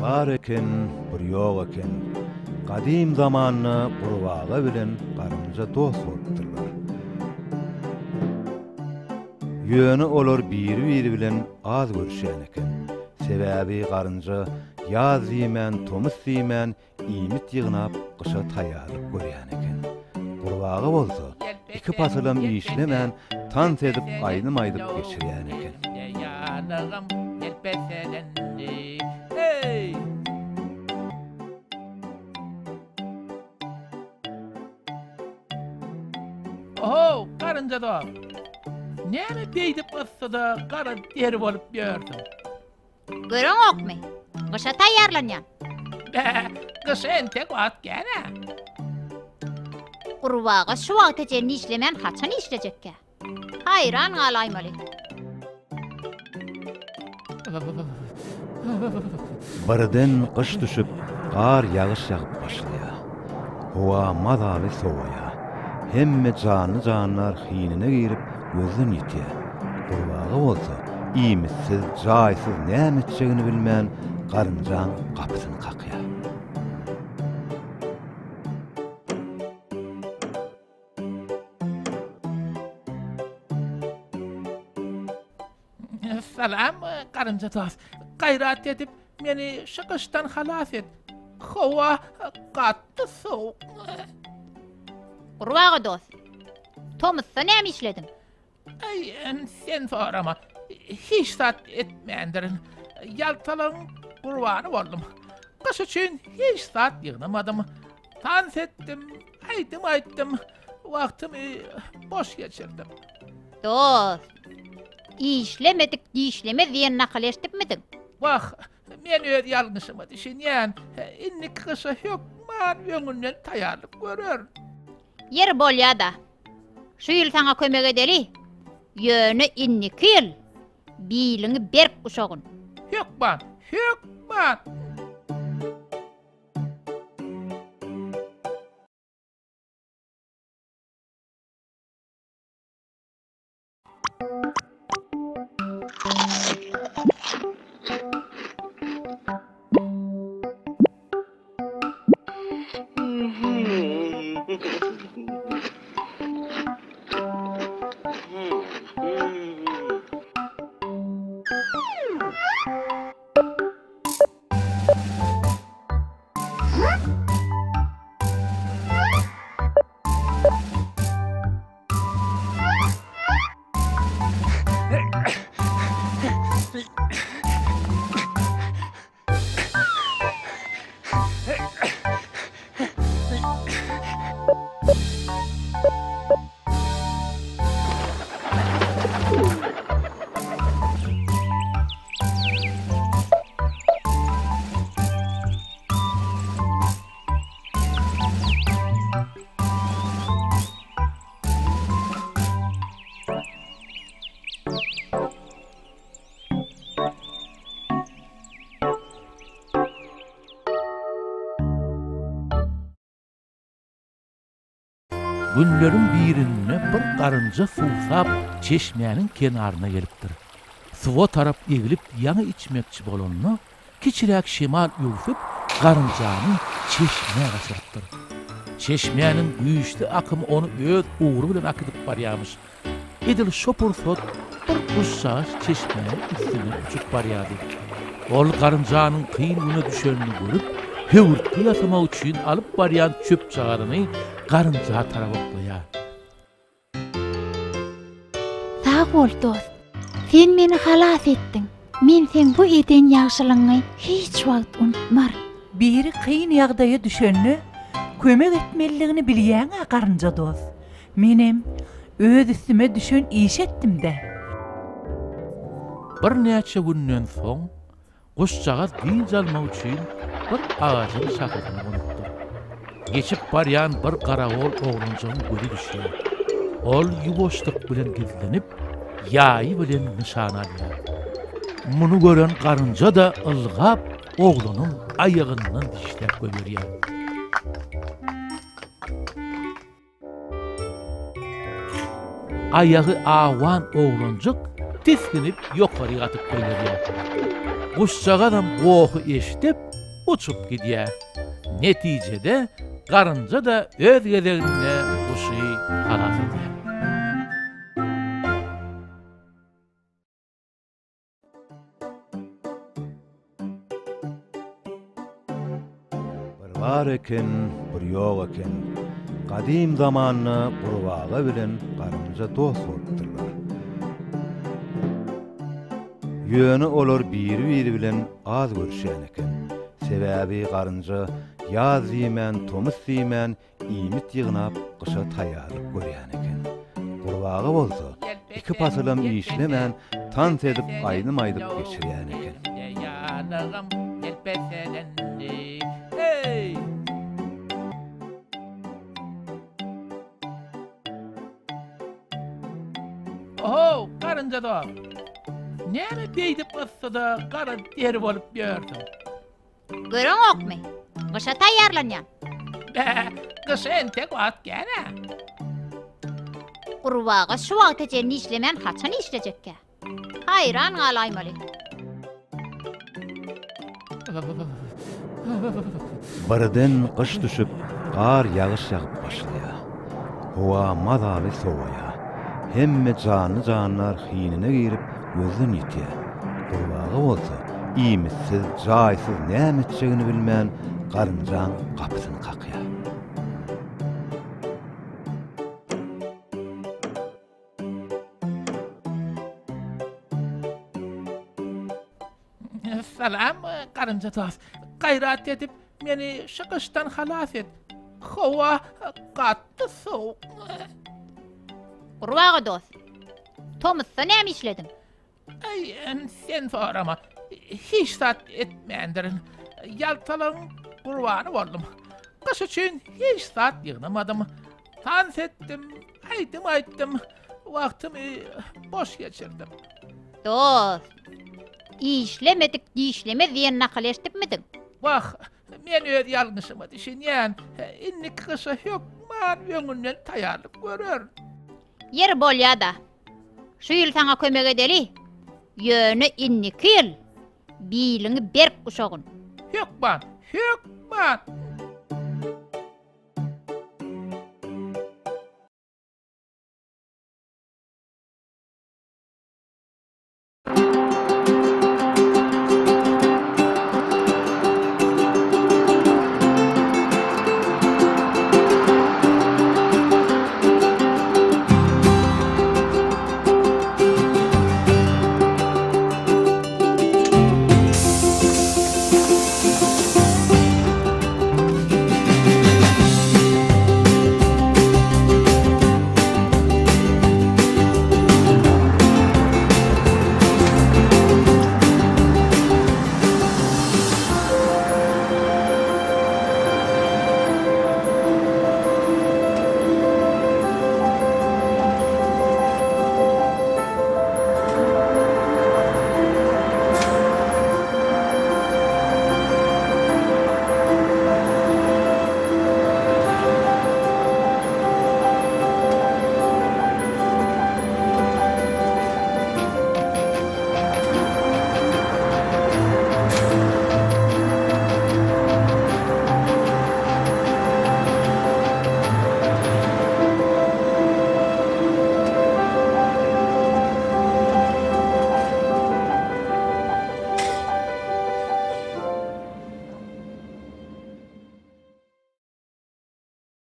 Bar eken, bir ýok eken. Gadym zamanda gurbaga bilen garynja dost bolupdyrlar. Ýöne olar biri-biri bilen az görüşýän eken. Sebäbi garynja ýaz diýmän, tomus diýmän iýmit ýygnap, gyşa taýýarlyk görýän eken. Gurbaga bolsa iki pasylam işlemän, tans edip, aýdym aýdyp geçirýän eken. Ohow, garynja dost! Näme beýdip yssyda gara der bolup ýörsüň? Göreňokmy? Gyşa taýýarlanýan. Bä, gyşa entek wagt kän-ä. Gurbaga şu wagta çenli işlemän haçan işlejekkä? Haýran galaýmaly. Birden gyş düşüp, gar ýagyş ýagyp başlaýar. Howa mazaly sowaýar. Hemme janly-jandar hinine girip, gözden ýitýär. Gurbaga bolsa, iýmitsiz, jaýsyz näme etjegini bilmän, garynjaň gapysyny kakýar. Salam, garynja dost. Gaýrat edip, meni şu gyşdan halas et. Howa gaty sowuk. Gurbaga dost, tomusda näme işlediň? Aý, sen sorama. Hiç zat etmändirin. Ýaltalygyň gurbany boldum. Gyş üçin hiç zat ýygnamadym. Tans etdim, aýdym aýtdym. Wagtymy boş geçirdim. Dost, işlemedik dişlemez diýen nakyly eşidipmidiň? Wah, men öz ýalňyşyma düşünýän. Indiki gyşa hökman öňünden taýýarlyk görerin. Ýeri bolýa-da. Şu ýyl saňa kömek edeli. Ýöne indiki ýyl biliňi berk guşagyn. Hökman, hökman! Günleriň birinde bir garynja suwsap çeşmäniň kenaryna gelipdir. Suwa tarap eglip ýaňy içmekçi bolanda, kiçiräk şemal öwsüp garynjany çeşmä gaçyrypdyr. Çeşmäniň güýçli akymy ony öz ugry bilen akydip barýarmyş. Edil şo pursat bir guşjagaz çeşmäniň üstünden uçup barýardy. Ol garynjanyň kyn güne düşenini görüp, höwürtge ýasamak üçin alyp barýan çöpjagazyny garynja tarap oklaýar. Sag bol, dost. Sen meni halas etdiň. Men seň bu eden ýagşylygyňy hiç wagt unutmaryn. Biri kyn ýagdaýa düşende kömek etmelidigini bilýäň-ä garynja dost. Menem öz üstüme düşen işi etdim-dä. Birnäçe günden soň guşjagaz dynç almak üçin bir agajyň şahasyna gonupdyr. Geçip barýan bir garagol oglanjygyň gözi düşýär. Ol ýuwaşlyk bilen gizlenip, ýaýy bilen nyşana alýar. Muny gören garynja-da ylgap oglanyň aýagyndan dişläp goýberýär. Aýagy awan oglanjyk. Tisginip ýokaryk atyp goýberýär. Guşjagazam gohy eşidip, uçup gidýär. Netijede, garynja-da öz gezeginde guşy halas edýär. Bir bar eken, bir ýok eken. Gadym zamanda gurbaga bilen garynja dost bolupdyrlar. Ýöne olar biri-biri bilen az görüşýän eken. Sebäbi garynja ýaz diýmän, tomus diýmän Iýmit ýygnap, gyşa taýýarlyk görýän eken. Gurbaga bolsa, iki pasylam işlemän, tans edip, aýdym aýdyp geçirýän eken. Ohow, garynja dost! Näme beýdip yssyda gara der bolup ýörsüň? Göreňokmy? Gyşa taýýarlanýan. Bä, gyşa entek wagt kän-ä. Gurbaga şu wagta çenli işlemän haçan işlejekkä? Haýran galaýmaly. Birden gyş düşüp, gar ýagyş ýagyp başlaýar. Howa mazaly sowaýar. Hemme janly-jandar hinine girip, gözden ýitýär. Gurbaga bolsa, iýmitsiz, jaýsyz näme etjegini bilmän, garynjaň gapysyny kakýar. Salam, garynja dost. Gaýrat edip, meni şu gyşdan halas et. Howa gaty sowuk. Gurbaga dost, tomusda näme işlediň? Aý, sen sorama. Hiç zat etmändirin. Ýaltalygyň gurbany boldum. Gyş üçin hiç zat ýygnamadym. Tans etdim, aýdym aýtdym. Wagtymy boş geçirdim. Dost, işlemedik dişlemez diýen nakyly eşidipmidiň? Wah, men öz ýalňyşyma düşünýän. Indiki gyşa hökman öňünden taýýarlyk görerin. Ýeri bolýa-da. Şu ýyl saňa kömek edeli. Ýöne indiki ýyl biliňi berk guşagyn. Hökman, hökman!